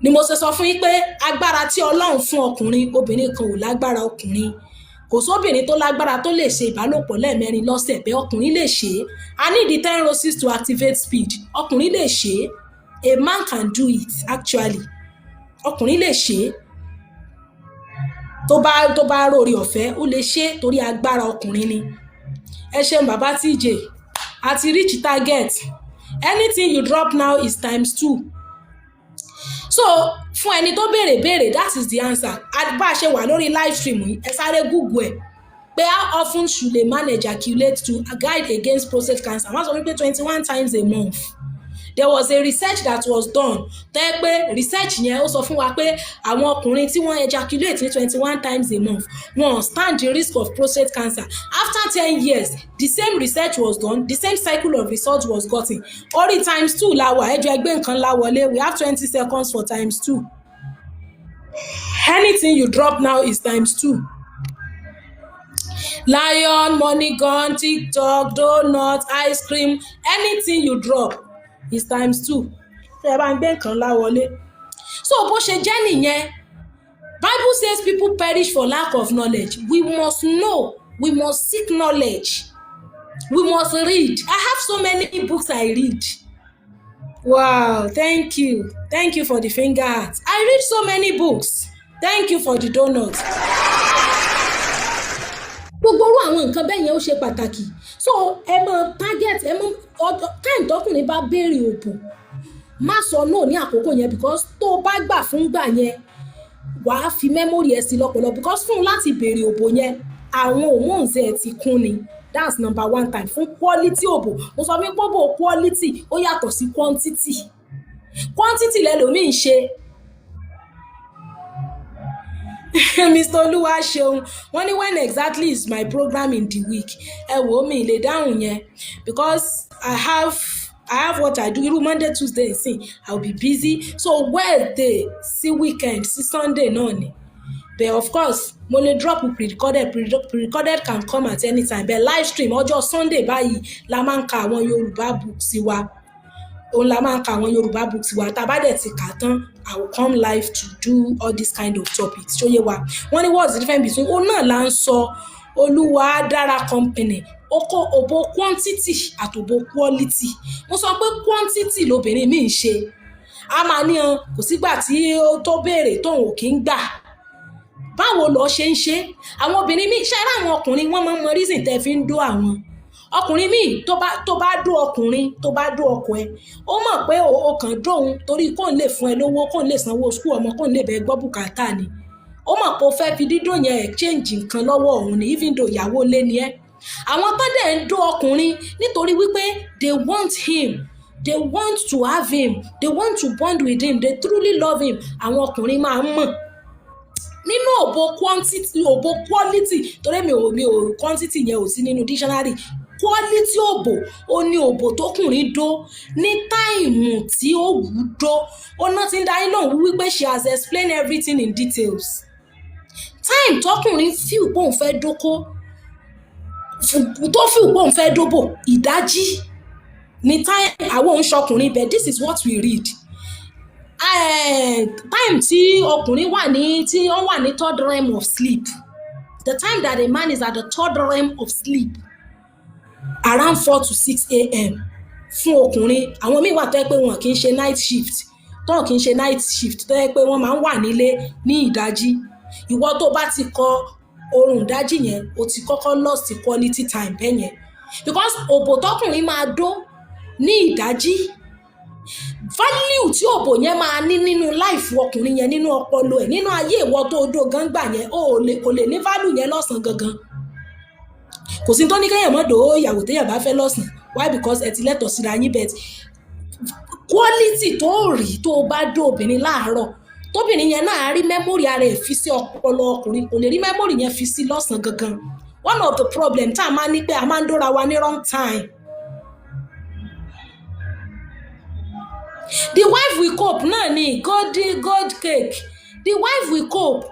Ni mo ṣe sọ fún yín pé agbára tí Ọlọ́run fún ọkùnrin, obìnrin kan ò lágbára ọkùnrin. Kò sóbìnrin tó lágbára tó lè ṣe ìbálòpọ̀ lẹ́ẹ̀mẹrin lọ́sẹ̀ bẹ́ẹ̀. Ọkùnrin lè ṣe é. I need the 10 roses to activate speed. Ọkùnrin lè ṣe é. A man can do it, actually. Ọkùnrin lè ṣe é tó bá rórí ọ̀fẹ́, ó lè ṣe é torí agbára ọkùnrin ni. Ẹ ṣeun, bàbá TJ. Àti reach target. Anything you drop now is times two. So fún ẹni tó béèrè béèrè, that is the answer. Bá a ṣe wà lórí live stream yìí, ẹ sáré Google ẹ pé "How often should a man ejaculate to guide against prostate cancer?" Wọ́n sọ wípé 21 times a month. There was a research that was done tẹ́ pé research yẹn, ó sọ fún wa pé àwọn ọkùnrin tí wọ́n ejaculate ní 21 times a month, wọ́n stand the risk of prostate cancer. After 10 years, the same research was done, the same cycle of result was gotten. Orí times two la wà. Ẹjọ́ ẹgbẹ́ nǹkan la wọlé. We have 20 seconds for times two. Anything you drop now is times two. Lion, money gun, TikTok, donut, ice cream, anything you drop is times two. Tẹ́ ẹ bá ń gbé nǹkan ńlá wọlé. So bó ṣe jẹ́ nìyẹn. Bible says people perish for lack of knowledge. We must know, we must seek knowledge, we must read. I have so many books I read. Wow, thank you, thank you for the finger heart. I read so many books. Thank you for the donut. Gbogbo irú àwọn nǹkan bẹ́ẹ̀ yẹn, ó ṣe pàtàkì. So ẹ mọ target, ẹ mọ time tọkùnrin bá béèrè òbò, má sọ no ní àkókò yẹn, because tó o bá gbà fún gbà yẹn, wàá fi memory ẹ sí lọ́pọ̀lọpọ̀, because fún un láti béèrè òbò yẹn, àwọn hormones ẹ ti kún ni. That's number one time. Fún quality òbò, mo sọ fún pé òbò quality, ó yàtọ̀ sí quantity. Quantity lẹlòmíì ń ṣe. Mr Olúwaṣeun, wọ́n ní, "When exactly is my program in the week?" Ẹ wò ó, mi lè dáhùn yẹn because I have what I do. Irú Monday, Tuesday nsìn, I will be busy. So Wednesday sí weekend sí Sunday náà ni. But of course, mo lè drop pre-recorded. Pre-recorded can come at any time, but live stream, ọjọ́ Sunday báyìí la máa ń ka àwọn Yorùbá books wa. Òun la máa ń ka àwọn Yorùbá books wa. Tá a bá dẹ̀ ti kà á tán, I will come live to do all these kind of topics. Ṣó yé wa? Wọ́n ní, "What's the difference between?" Òun náà là ń sọ. Olúwa Dára Company, oko òbò quantity àtòbò quality. Mo sọ pé quantity lobìnrin mi ń ṣe. A máa ní han kò sígbà tí ó tó béèrè tóun ò kí ń gbà. Báwo lọ ṣe ń ṣe? Àwọn obìnrin míì ṣe, àwọn ọkùnrin, wọ́n máa ń mọ reason tẹ́ fi ń dó. Àwọn ọkùnrin míì, tó bá dó ọkùnrin, tó bá dó ọkọ ẹ, ó mọ̀ pé o kàn dóhun torí kóun lè fún ẹ lówó, kóun lè sanwó school ọmọ, kóun lè bẹ gbọ́ bùkátà ni. Ó mọ̀ pé o fẹ́ fi dídò yẹn exchange nǹkan lọ́wọ́ òun ni, even though ìyàwó lé ni ẹ́. Àwọn tó dẹ̀ ń dó ọkùnrin nítorí wípé they want him, they want to have him, they want to bond with him, they truly love him, àwọn ọkùnrin máa ń mọ̀ nínú òbò quantity, òbò quality, torí mi ò quantity yẹn ò sí nínú dictionary. Quality òbò, ó ní òbò tókùnrin dó ní time tí ó wù ú dó. Ó náà ti ń dá yín lóhùn wípé she has explained everything in details. Time tọkùnrin feel pé òun fẹ́ dóko, tó feel pé òun fẹ́ dóbò, ìdájí ní time. Àwọn òun ṣọkùnrin, but this is what we read. Time tí ọkùnrin wà ní, tí wọ́n wà ní third realm of sleep, the time that a man is at the third realm of sleep, around 4 to 6 a.m. fún ọkùnrin. Àwọn míì wà tó yẹ pé wọn kì í ṣe night shift, tó kì í ṣe night shift, tó yẹ pé wọ́n máa ń wà nílé ní ìdájí. Ìwọ tó bá ti kọ oorun ìdájí yẹn, o ti kọ́kọ́ lost quality time bẹ́ẹ̀ yẹn, because òbò tọkùnrin máa dó ní ìdájí, value tí òbò yẹn máa ní nínú life ọkùnrin yẹn, nínú ọpọlọ ẹ̀, nínú ayé ìwọ tó dó gángbà yẹn, ó lè kò lè ní value yẹn lọ́sàn-án gangan. Kò sí tó ní kéèyàn mọ́ dò ó ìyàwó téèyàn bá fẹ́ lọ́sàn. Why? Because ẹ ti lẹ́tọ̀ọ́ síra yín. But quality tó rí tó o bá dó obìnrin láàárọ̀, tóbìnrin yẹn náà rí memory ara ẹ̀ fi sí ọpọlọ ọkùnrin, kò lè rí memory yẹn fi sí lọ́sàn gangan. One of the problem tá a máa ní pé a máa ń dóra wa ní wrong time. The wife will cope náà ni gold gold cake. The wife will cope.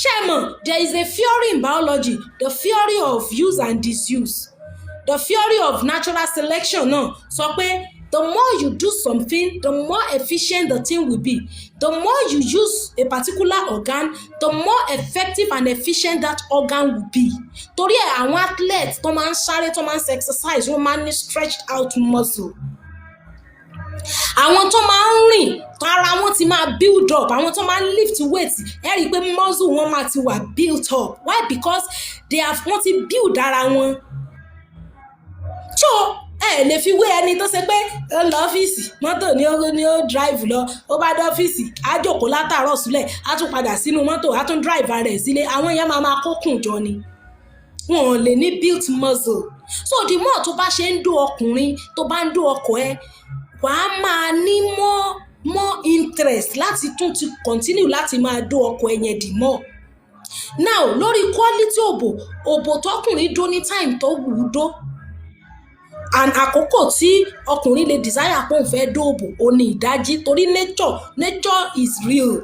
Ṣé ẹ mọ̀, there is a theory in biology, the theory of use and disuse, the theory of natural selection náà sọ pé the more you do something, the more efficient the thing will be. The more you use a particular organ, the more effective and efficient that organ will be. Torí ẹ̀, àwọn athletes tó máa ń sáré, tó máa ń exercise, wọ́n máa ń ní stretched out muscle. Àwọn tó máa ń rìn, ara wọn ti máa build up. Àwọn tó máa ń lift weight, ẹ rí i pé muscle wọn máa ti wà built up. Why? Because they have, wọ́n ti build ara wọn. So ẹ lè fi wé ẹni tó ṣe pé ó ń lọ ọ́fíìsì, mọ́tò ni ó drive lọ. Ó bá dé ọ́fíìsì, á jókòó látàárọ̀ sílẹ̀, á tún padà sínú mọ́tò, á tún drive ara ẹ̀ sílé. Àwọn yẹn máa máa kókùn jọ ni, wọn ò lè ní built muscle. So the more tó bá ṣe ń dó ọkùnrin, tó bá ń dó ọkọ ẹ, wàá máa ní more interest láti tún ti continue láti máa dó ọkọ ẹ yẹn the more. Now, lórí quality òbò, òbò tọkùnrin dó ní time tó wù ú dó and àkókò tí ọkùnrin lè desire pé òun fẹ́ dóòbò, ó ní ìdájí, torí nature is real.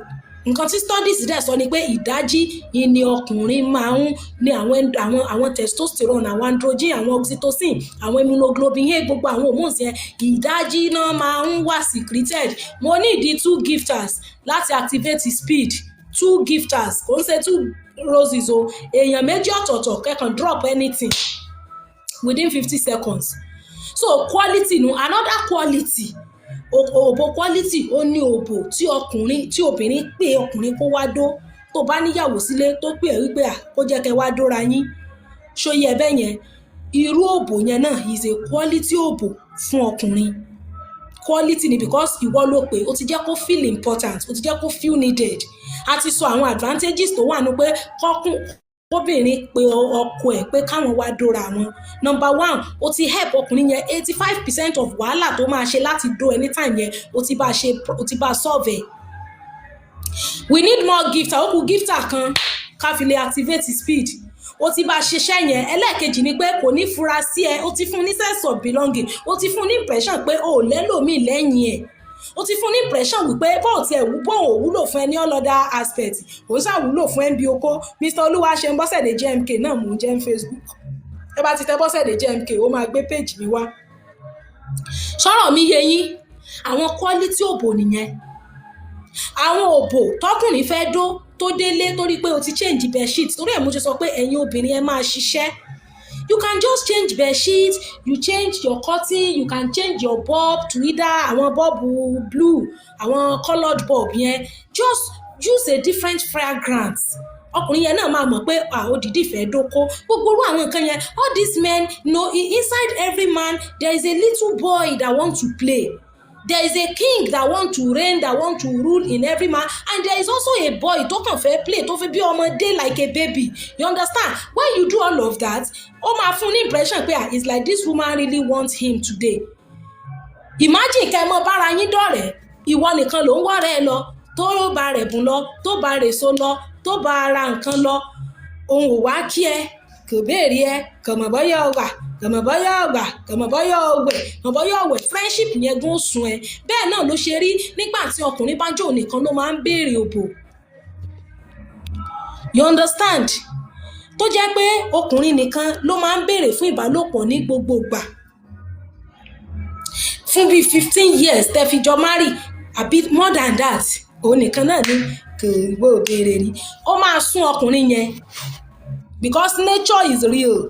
Nǹkan tí studies dẹ̀ sọ ni pé ìdájí ni ọkùnrin máa ń ní àwọn testosterone, àwọn androgen, àwọn oxytocin, àwọn immunoglobulin A, gbogbo àwọn hormones yẹn, ìdájí náà máa ń wà secreted. Mo ní ìdí two gifters láti activate speed. Two gifters, kò ń ṣe two roses o. Èèyàn méjì ọ̀tọ̀ọ̀tọ̀ kẹ́kàn drop anything within 50 seconds. So quality nu. Another quality òbò, quality ó ní òbò tí ọkùnrin, tí obìnrin pé ọkùnrin kó wá dó. Tó bá níyàwó sílé, tó pè é wípé à kó jẹ́ kẹ́ wá dóra yín, ṣóyẹ ẹ bẹ́ẹ̀ yẹn, irú òbò yẹn náà is a quality òbò fún ọkùnrin. Quality ni because ìwọ ló pé, ó ti jẹ́ kó feel important, ó ti jẹ́ kó feel needed. A ti sọ àwọn advantages tó wà ní pé kọ́kùn kóbìnrin pe ọkọ ẹ̀ pé káwọn wá dóra wọn. Number one, ó ti help ọkùnrin yẹn, 85% of wàhálà tó máa ṣe láti dó anytime yẹn, ó ti bá ṣe, ó ti bá solve ẹ̀. We need more gifter. Ó kù gifter kan ká fi lè activate speed. Ó ti bá ṣiṣẹ́ yẹn. Ẹlẹ́ẹ̀kejì ni pé kò ní fura sí ẹ. Ó ti fún ní sense of belonging, ó ti fún ní impression pé o ò lẹ́lòmíì lẹ́yìn ẹ̀, ó ti fún ní impression wípé bóun tiẹ̀ wú, bóun ò wúlò fún ẹ ní all other aspect, òun ṣàwúlò fún ẹ bí oko. Mr Olúwaṣeun Bọ́sẹ̀dé JMK náà mò ń jẹ́ ní Facebook. Ẹ bá ti tẹ Bọ́sẹ̀dé JMK, ó máa gbé page mi wá. Sọ̀rọ̀ mi yé yín? Àwọn quality òbò nìyẹn. Àwọn òbò tọkùnrin fẹ́ dó, tó délé torí pé o ti change bedsheet, torí ẹ̀ mo ṣe sọ pé ẹ̀yin obìnrin, ẹ máa ṣiṣẹ́. You can just change bedsheet, you change your curtain, you can change your bulb to either àwọn bulb blue, àwọn coloured bulb yẹn. Just use a different fragrance. Ọkùnrin yẹn náà máa mọ̀ pé òdìdí fẹ́ dóko. Gbogbo irú àwọn nǹkan yẹn, all these men know, inside every man there is a little boy that want to play. There is a king that want to reign, that want to rule in every man, and there is also a boy tó kàn fẹ́ play, tó fẹ́ bí ọmọdé, like a baby. You understand? When you do all of that, ó máa fún ní impression pé, ah, it's like this woman really wants him today. Imagine kẹ́ ẹ mọ bára yín dọ̀rẹ́, ìwọ nìkan ló ń wọ́rẹ́ ẹ lọ, tó bá rẹ̀ bùn lọ, tó bá rẹ̀ so lọ, tó bá ra nǹkan lọ. Òun ò wá kí ẹ, kò béèrè ẹ, kò mọ̀ bọ́yá ọ wà, kò mọ̀ bọ́yá ọgbà, kò mọ̀ bọ́yá ọwẹ̀, mọ̀ bọ́yá ọwẹ̀. Friendship yẹn gún sun ẹ. Bẹ́ẹ̀ náà ló ṣe rí nígbà tí ọkùnrin bá jẹ́ òun nìkan ló máa ń béèrè òbò. You understand? Tó jẹ́ pé ọkùnrin nìkan ló máa ń béèrè fún ìbálòpọ̀ ní gbogbo ìgbà fún bíi 15 years tẹ́ fi jọ marry, Àbí more than that, òun nìkan náà ni kò gbọ́ béèrè rí. Ó máa sún ọkùnrin yẹn because nature is real.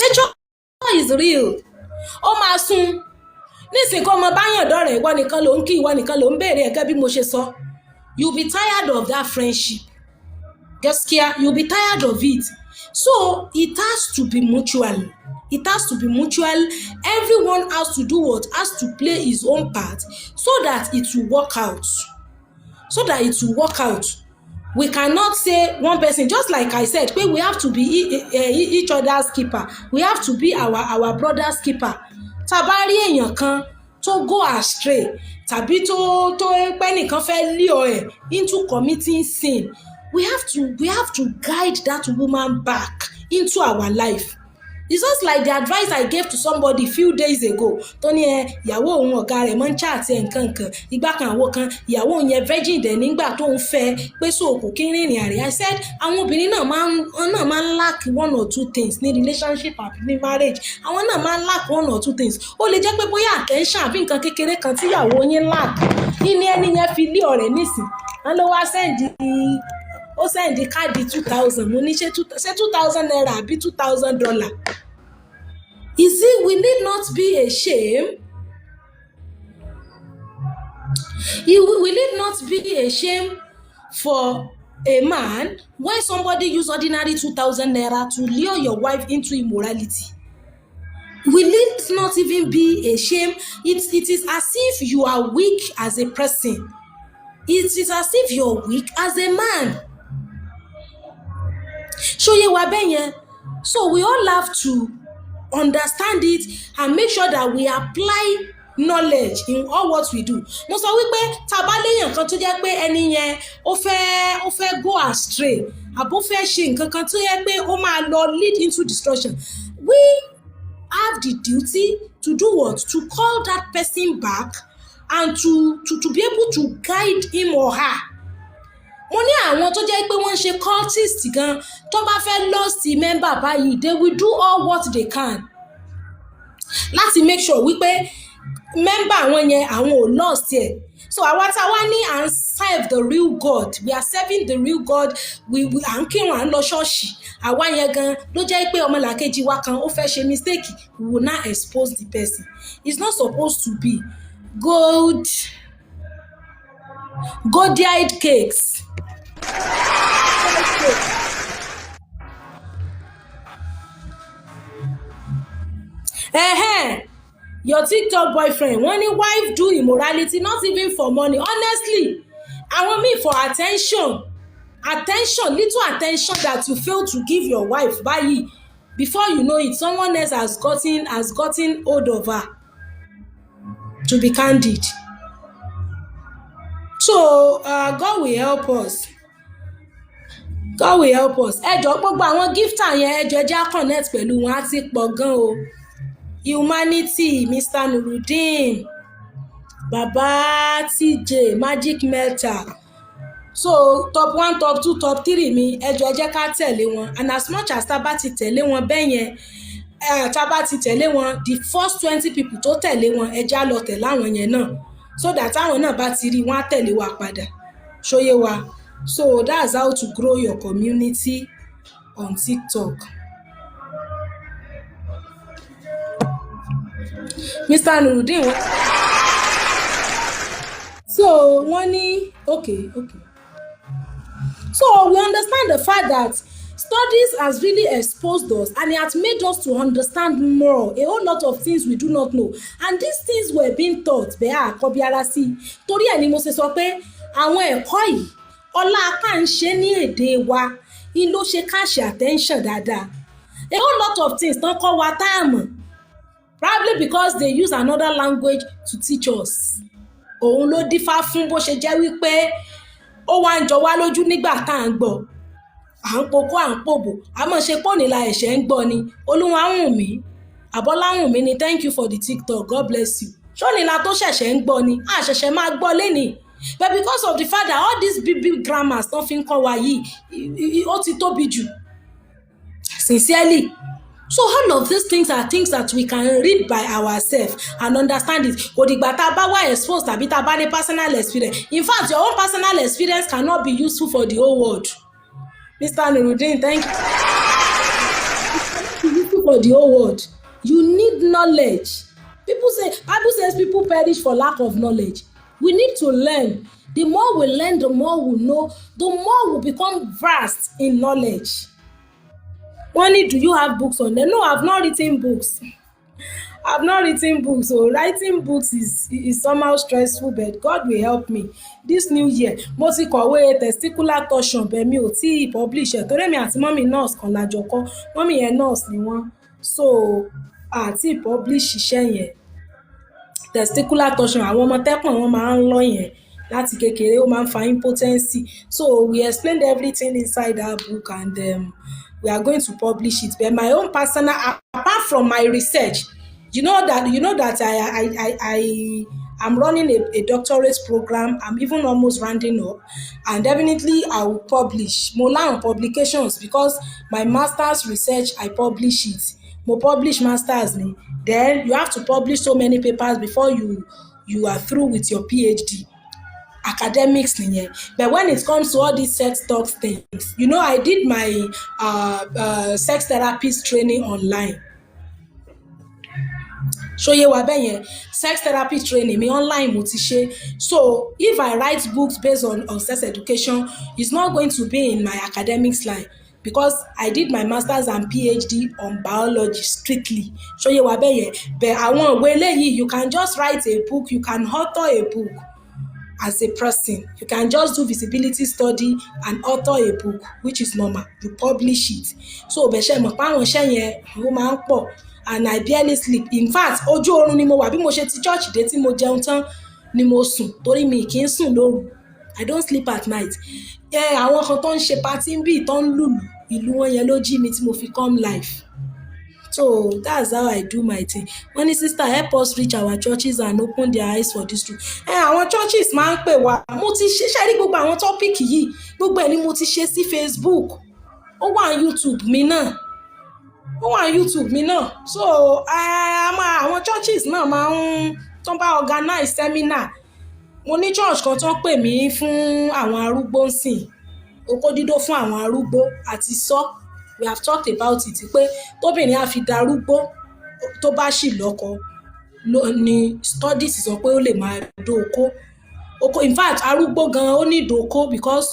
Nature is real. Ó máa sún nísìnyí kó mọ báyàn dọ̀rẹ́, ìwọ nìkan ló ń kí, ìwọ nìkan ló ń béèrè ẹ̀gẹ́ bí mo ṣe sọ. You be tired of that friendship. Gaskiya, you be tired of it. So it has to be mutual. It has to be mutual. Everyone has to do what? Has to play his own part so that it will work out, so that it will work out. We cannot say one person, just like I said pé we have to be each other's keeper. We have to be our brother's keeper. Tá a bá rí èèyàn kan tó go astray tàbí tó pẹ́ nìkan fẹ́ lé ọ ẹ̀ into committing sin, we have to guide that woman back into our life. It's just like the advice I gave to somebody few days ago tó ní ẹ ìyàwó òun, ọ̀gá rẹ̀ máa ń chat ẹ̀, nǹkan nǹkan, ìgbà kan, àwo kan, ìyàwó òun yẹn virgin dẹ̀ nígbà tó ń fẹ́ pé so kò kí ń rìnrìn àrè. I said àwọn obìnrin náà máa ń lack one or two things ní relationship àbí ní marriage. Àwọn náà máa ń lack one or two things. Ó lè jẹ́ pé bóyá attention àbí nǹkan kékeré kan tíyàwó yín lack ní ẹni yẹn fi lé ọ̀rẹ́ nísìn wọn ló wá send, ó send káàdì 2,000. Mo ní ṣé ₦2,000 àbí $2,000? Is it, will it not be a shame? Will it not be a shame for a man when somebody use ordinary ₦2,000 to lure your wife into immorality? Will it not even be a shame? It is as if you are weak as a person. It is as if you're weak as a man. Ṣó yé wa bẹ́ẹ̀ yẹn? So we all have to understand it and make sure that we apply knowledge in all what we do. Mo sọ wípé tá a bá léèyàn kan tó jẹ́ pé ẹni yẹn ó fẹ́ go astray àbó fẹ́ ṣe nǹkan kan tó yẹ pé ó máa lọ lead into destruction, we have the duty to do what? To call that person back and to be able to guide him or her. Mo ní àwọn tó jẹ́ pé wọ́n ń ṣe cultist gan, tó bá fẹ́ lost member báyìí, they will do all what they can láti make sure wípé member àwọn yẹn, àwọn ò lost ẹ̀. So àwa tá a wá ní à ń serve the real God, we are serving the real God, we à ń kírun, à ń lọ ṣọ́ọ̀ṣì, àwa yẹn gan ló jẹ́ pé ọmọlàkejì wa kan ó fẹ́ ṣe mistake, we will now expose the person. It's not supposed to be. Gold goldied cakes. Your TikTok boyfriend, wọ́n ní wife do immorality not even for money. Honestly, àwọn míì, for attention, attention, little attention that you fail to give your wife báyìí, before you know it, someone else has gotten hold of her, to be candid. So God will help us. God will help us. Ẹ jọ̀ọ́, gbogbo àwọn gifter yẹn, ẹ jọ̀ọ́, ẹ jẹ́ á connect pẹ̀lú wọn, á ti pọ̀ gan o. Humanity, Mr Nurudeen, Baba TJ, Magic Melter. So top one, top two, top three mi, ẹ jọ̀ọ́, ẹ jẹ́ ká tẹ̀lé wọn. And as much as tá a bá ti tẹ̀lé wọn bẹ́ẹ̀ yẹn, tá a bá ti tẹ̀lé wọn, the first 20 people tó tẹ̀lé wọn, ẹ já lọ tẹ̀lé àwọn yẹn náà so that táwọn náà bá ti rí wọn á tẹ̀lé wa padà. Ṣó yé wa? So that's how to grow your community on TikTok. Mr Nurudeen wọ́n so wọ́n ní okay. So we understand the fact that studies has really exposed us and it has made us to understand more, a whole lot of things we do not know, and these things were being taught bẹ́ẹ̀ àkọ́bí ara sí. Torí ẹ̀ ni mo ṣe sọ pé àwọn ẹ̀kọ́ yìí, ọlá apá ń ṣe ní èdè wa ń ló ṣe catch attention dáadáa. A whole lot of things tán kọ́ wa tá a mọ̀, probably because they use another language to teach us, òun ló dífá fún bó ṣe jẹ́ wípé ó wá ń jọ wá lójú nígbà tá à ń gbọ́, à ń pokó, à ń pòbò, àmọ́ ṣe pọ́nì la ẹ̀ṣẹ̀ ń gbọ́ ni. Olúwàwùnmí Àbọ́láwùnmí ni, thank you for the TikTok, God bless you. Ṣónìlà tó ṣẹ̀ṣẹ̀ ń gbọ́ ni, a ṣẹ̀ṣẹ̀ máa gbọ́ lénìí, but because of the fact that all these big big grammars tán fi ń kọ́ wa yìí, ó ti tóbi jù. Sincerely, So all of these things are things that we can read by ourselves and understand it. Kò dìgbà tá a bá wà exposed tàbí tá a bá ní personal experience. In fact, your own personal experience cannot be useful for the whole world. Mr. Nurudeen, thank you. It cannot be useful for the whole world. You need knowledge. People say, Bible says people perish for lack of knowledge. We need to learn. The more we learn, the more we know, the more we become vast in knowledge. Wọ́n ní, do you have books on them? No, I've not written books. I've not written books. So writing books is somehow stressful, but God will help me this new year. Mo ti kọ̀wé testicular torsion, bẹ́ẹ̀ mi ò tí ì publish ẹ̀ torí èmi àti mummy nurse kan la jọ kọ́. Mummy yẹn nurse ni wọ́n. So a ti publish iṣẹ́ yẹn. Testicular torsion, àwọn ọmọ tẹ́pọ̀n wọn máa ń lọ yẹn láti kékeré, ó máa ń fa impotency. So we explained everything inside that book and we are going to publish it. But my own personal, apart from my research, you know that I am running a doctorate program. I'm even almost rounding up, and definitely I will publish. Mo láwọn publications because my master's research, I publish it. Mo publish masters mi. Then you have to publish so many papers before you are through with your PhD. Academics nìyẹn. But when it comes to all these sex talk things, I did my sex therapist training online. Ṣó yé wa bẹ́ẹ̀ yẹn? Sex therapy training mi, online mo ti ṣe. So if I write books based on sex education, it's not going to be in my academics line because I did my masters and PhD on biology strictly. Ṣó yé wa bẹ́ẹ̀ yẹn? But àwọn ìwé eléyìí, you can just write a book, you can author a book as a person. You can just do feasibility study and author a book, which is normal. You publish it. So bẹ̀ ṣe mọ̀ pé àwọn iṣẹ́ yẹn, ó máa ń pọ̀, and I barely sleep. In fact, ojú oorun ni mo wà bí mo ṣe ti church dé tí mo jẹun tán ni mo sùn, torí mi kì í sùn lóru. I don't sleep at night. Ẹ àwọn kan tó ń ṣe party ń bí tó ń lùlù, ìlú wọn yẹn ló jí mi tí mo fi come live. So that's how I do my thing. Wọ́n ní, "Sister, help us reach our churches and open their eyes for this truth." Ẹ àwọn churches máa ń pè wá. Mo ti ṣe ṣe rí gbogbo àwọn topic yìí, gbogbo ẹ̀ ni mo ti ṣe sí Facebook. Ó wà ní YouTube mi náà. Ó wà ní YouTube mi náà. So a máa àwọn churches náà máa ń tó bá organize seminar. Mo ní church kan tó ń pè mí fún àwọn arúgbó ń sìn. Okó dídó fún àwọn arúgbó àti sọ. We have talked about it pé tóbìnrin á fi darúgbó, tó bá sì lọ́kọ ni studies sọ pé ó lè máa dó okó. Okó, in fact, arúgbó gan ó ní ìdókó because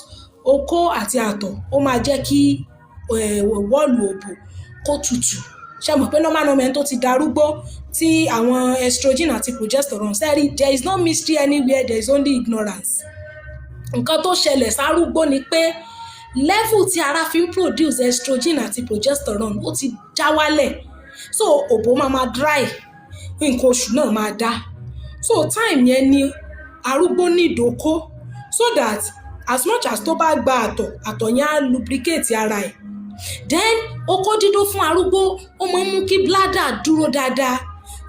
okó àti àtọ̀ ó máa jẹ́ kí wall òbò kó tutù. Ṣé mọ̀ pé normal normal, ẹni tó ti darúgbó tí àwọn estrogen àti progesterone ṣẹ́ rí, there is no mystery anywhere, there is only ignorance. Nǹkan tó ṣẹlẹ̀ sárúgbó ni pé level tí ara fi ń produce estrogen àti progesterone, ó ti já wálẹ̀. So òbò máa ma dry, nǹkan oṣù náà máa dá. So time yẹn ni arúgbó ní ìdókó, so that as much as tó bá gba àtọ̀, àtọ̀ yẹn á lubricate ara ẹ̀. Then okó dídó fún arúgbó, ó máa ń mú kí bladder dúró dáadáa,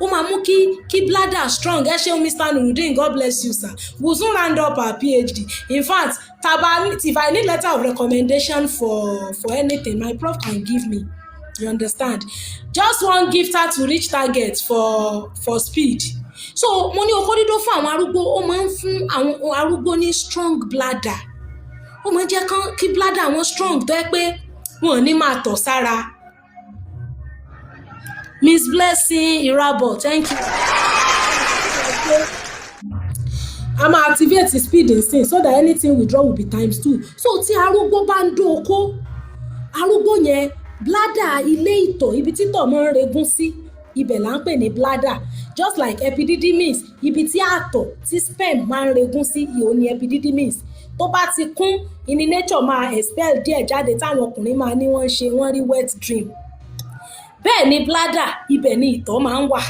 ó máa mú kí bladder strong. Ẹ ṣeun, Mr. Nurudeen, God bless you, sir. We will soon round up our PhD. In fact, taba if I need letter of recommendation for anything, my prof can give me, you understand? Just one gifter to reach target for speed. So mo ní okó dídó fún àwọn arúgbó, ó máa ń fún àwọn arúgbó ní strong bladder. Ó máa ń jẹ́ kí bladder wọn strong tó yẹ pé wọn ò ní máa tọ̀ sára. Miss Blessing Irabo, thank you. A máa activate speed nsìn so that anything we draw will be times two. So tí arúgbó bá ń dó okó, arúgbó yẹn, bladder, ilé ìtọ̀, ibi títọ̀ máa ń regún sí, ibẹ̀ là ń pè ní bladder. Just like epididymis, ibi tí àtọ̀, tí sperm máa ń regún sí, ìhò ní epididymis. Tó bá ti kún, ìní nature máa expel díẹ̀ jáde táwọn ọkùnrin máa ní wọ́n ń ṣe, wọ́n rí wet dream. Bẹ́ẹ̀ ni bladder, ibẹ̀ ni ìtọ̀ máa ń wà.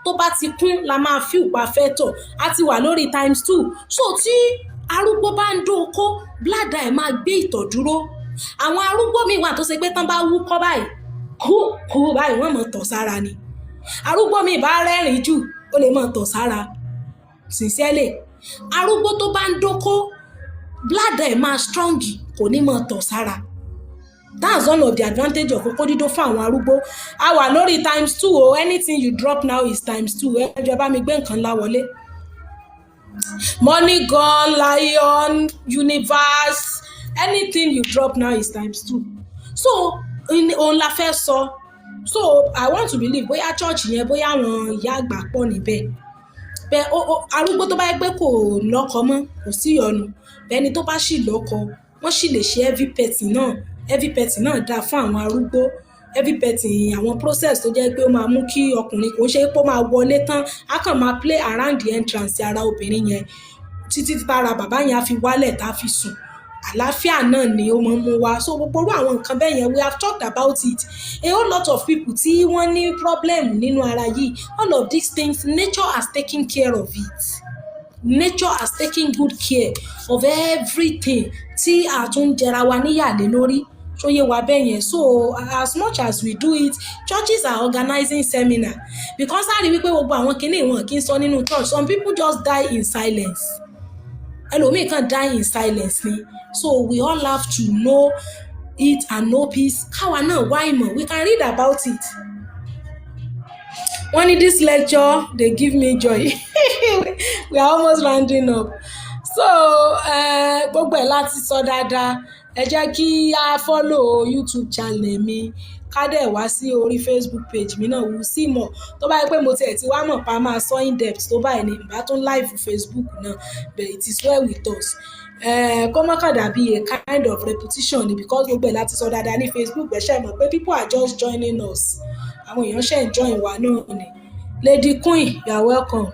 Tó bá ti kún la máa feel pa fẹ́ tọ̀. A ti wà lórí times two. So tí arúgbó bá ń dó okó, bladder ẹ̀ máa gbé ìtọ̀ dúró. Àwọn arúgbó míì wà tó ṣe pé tán bá wúkọ́ báyìí, kú kú báyìí, wọ́n máa tọ̀ sára ni. Arúgbó míì bá rẹ́rìn jù, ó lè máa tọ̀ sára. Sincerely, arúgbó tó bá ń dóko, bladder ẹ̀ máa strong, kò ní máa tọ̀ sára. That's one of the advantage of okó dídó fún àwọn arúgbó. A wà lórí times two o. Anything you drop now is times two. Ẹ jọ̀ọ́, bá mi gbé nǹkan ńlá wọlé. Money gun, lion, universe, anything you drop now is times two. So òun la fẹ́ sọ. So I want to believe, bóyá church yẹn, bóyá àwọn ìyá àgbà pọ̀ níbẹ̀ bẹ́ẹ̀. Arúgbó tó bá yẹ pé kò lọ́kọ mọ́, kò sí ìyọnu. Ẹni tó bá sì lọ́kọ, wọ́n sì lè ṣe heavy petting náà. Heavy petting náà dáa fún àwọn arúgbó. Heavy petting, àwọn process tó jẹ́ pé ó máa mú kí ọkùnrin, kò ń ṣe pé ó máa wọlé tán, á kàn máa play around the entrance ara obìnrin yẹn títí tára bàbá yẹn á fi wálẹ̀, tá a fi sùn. Àlàáfíà náà ni ó máa ń mú wá. So gbogbo irú àwọn nǹkan bẹ́ẹ̀ yẹn, we have talked about it. A whole lot of people tí wọ́n ní problem nínú ara yìí, all of these things, nature has taken care of it. Nature has taken good care of everything tí a tún jẹra wa níyà lé lórí. Ṣó yé wa bẹ́ẹ̀ yẹn? So as much as we do it, churches are organizing seminar, because a rí wípé gbogbo àwọn kinní wọn kì í sọ nínú church. Some people just die in silence. Ẹlòmíì kan die in silence ni. So we all have to know it and know peace. Káwa náà wá ìmọ̀, we can read about it. Wọ́n ní this lecture dey give me joy. We are almost rounding up. So gbogbo ẹ̀ láti sọ dáadáa. Ẹ jẹ́ kí a follow YouTube channel mi, ká dẹ̀ wá sí orí Facebook page mi náà. We see more. Tó bá yẹ pé mo tiẹ̀ ti wá mọ̀ pa máa sọ in depth tó báyìí ni, ìbá tún live Facebook náà, but it is well with us. Kó má kàn dàbí a kind of repetition ni, because gbogbo ẹ̀ láti sọ dáadáa ní Facebook. Ẹ ṣe mọ̀ pé people are just joining us. Àwọn èèyàn ṣe ń join wa náà ni. Lady Queen, you are welcome.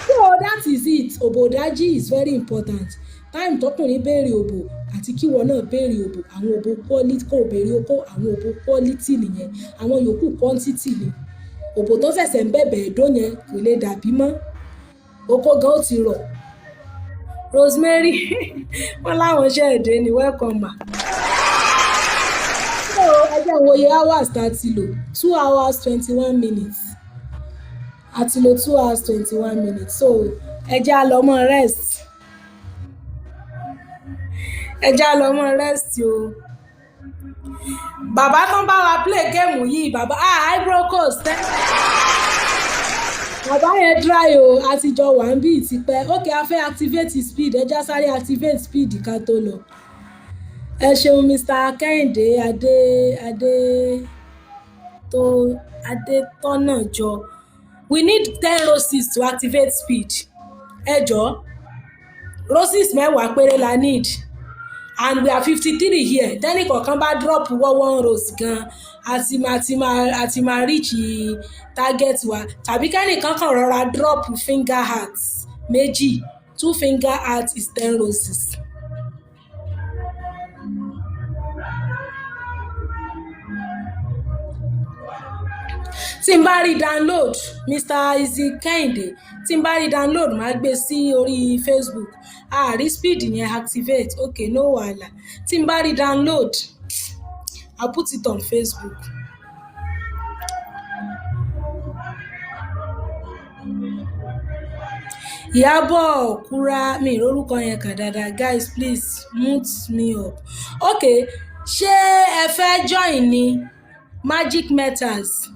So that is it. Òbòdájì is very important. Time tọkùnrin béèrè òbò àti kíwọ náà béèrè òbò, àwọn òbò quality, kò béèrè okó, àwọn òbò quality nìyẹn. Àwọn yòókù quantity ni. Òbò tó ṣẹ̀ṣẹ̀ ń bẹ̀bẹ̀ ẹ̀dó yẹn kò lè dàbí mọ́, okó gan ó ti rọ̀. Rosemary, wọn láwọn ṣe èdè ni. Welcome, ma. So ẹ jẹ́ wo iye hours tá a ti lò: 2 hours 21 minutes. A ti lò 2 hours 21 minutes. So ẹ jẹ́ á lọ mọ́ rest, ẹ jẹ́ á lọ mọ́ rest o. Bàbá tán bá wa play game yìí, bàbá Ivory Coast, bàbá yẹn dry o. Àtijọ́ wà ń bí tipẹ́. Ok, a fẹ́ activate speed. Ẹ já sáré activate speed ká tó lọ. Ẹ ṣeun, Mr Kẹ́hìndé Adé Adé tó Adétọ́nàjọ. We need 10 roses to activate speed. Ẹ jọ̀ọ́, roses 10 péré la need, and we are 53 here. Tẹ́nì kọ̀ọ̀kan bá drop wọ́ one rose gan, àti máa reach target wa. Tàbí kẹ́nìkan kàn rọra drop finger hearts méjì. Two finger heart is 10 roses. Tí n bá rí download, Mr Izzy Kẹ́hìndé, tí n bá rí download, màá gbé sí orí Facebook. Àárí speed yẹn activate. Okay, no wahala. Tí n bá rí download, I put it on Facebook. Ìyábọ̀ Kúrá, mi ìrórúkọ yẹn kà dáadáa. Guys, please mute me up. Okay, ṣé ẹ fẹ́ join ní Magic Metals?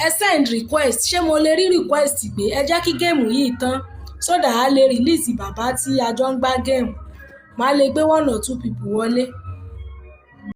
Ẹ send request. Ṣé mo lè rí request gbé? Ẹ jẹ́ kí game yìí tán, so that a lè release bàbá tí a jọ ń gbá game. Màá lè gbé one or two people wọlé.